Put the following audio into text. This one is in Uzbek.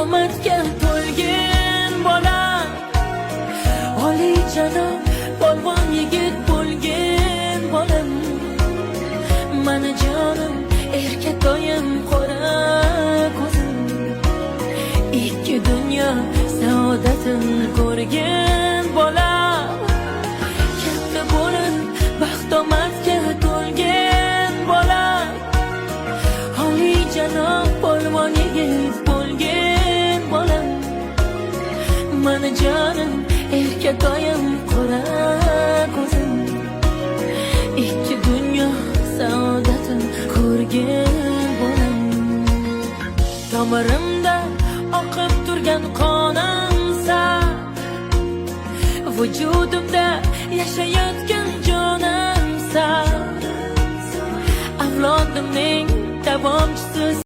omadga to'lgin bolam. Oliyjanob polvon yigit bo'lgin bolam. Mani jonim, erkatoyim, qora ko'zim, ikki dunyo saodatin ko'rgin bolam. Katta bo'lib baxt omadga to'lgin bolam. Oliyjanob polvon yigit bo'lgin bolam. Mani jonim, erkatoyim, qora ko'zim, ikki dunyo saodatin ko'rgin bolam. Tomirimda oqib turgan qonimsan, vujudimda yashayotgan jonimsan, avlodimning davomchisi.